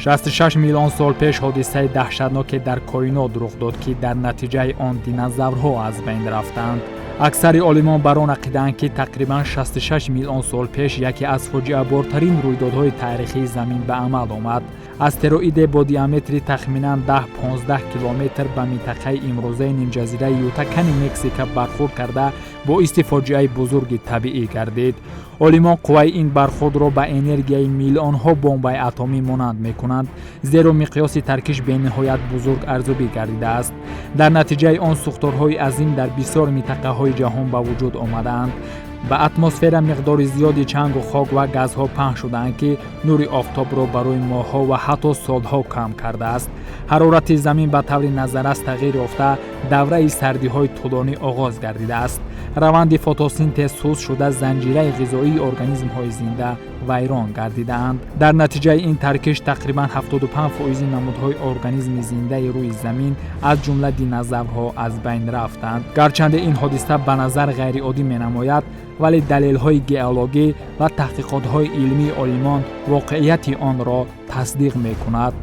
66 миллион сол пеш ҳодисаи даҳшатноке дар коинот рух дод, ки дар натиҷаи он динозаврҳо аз байн рафтанд. Аксари олимон бар он ақидаанд, ки тақрибан 66 миллион сол пеш яке аз фоҷиабортарин рӯйдодҳои таърихии Замин ба амал омад. Астероиде бо диаметри тахминан 10-15 километр ба минтақаи имрӯзаи нимҷазираи Ютакани Мексика бархӯрд карда, боиси фоҷиаи бузурги табиӣ гардид. Олимон қувваи ин бархӯрдро ба энергияи миллионҳо бомбаи атомӣ монанд мекунанд, зеро миқёси таркиш бениҳоят бузург арзёбӣ гардидааст. Дар натиҷаи он сӯхторҳои азим дар бисёр минтақаҳои ҷаҳон ба вуҷуд омадаанд. Ба атмосфера миқдори зиёди чангу хок ва газҳо паҳн шудаанд, ки нури офтобро барои моҳҳо ва ҳатто солҳо кам кардааст. Ҳарорати Замин ба таври назаррас тағйир ёфта, давраи сардиҳои тӯлонӣ оғоз гардидааст. Раванди фотосинтез суст шуда, занҷираи ғизоии организмҳои зинда вайрон гардидаанд. Дар натиҷаи ин таркиш тақрибан 75 фоизи намудҳои организми зиндаи рӯи Замин, аз ҷумла динозаврҳо, аз байн рафтанд. Гарчанде ин ҳодиса ба назар ғайриоддӣ менамояд, вале далелҳои геологӣ ва таҳқиқотҳои илмии олимон воқеияти онро тасдиқ мекунад.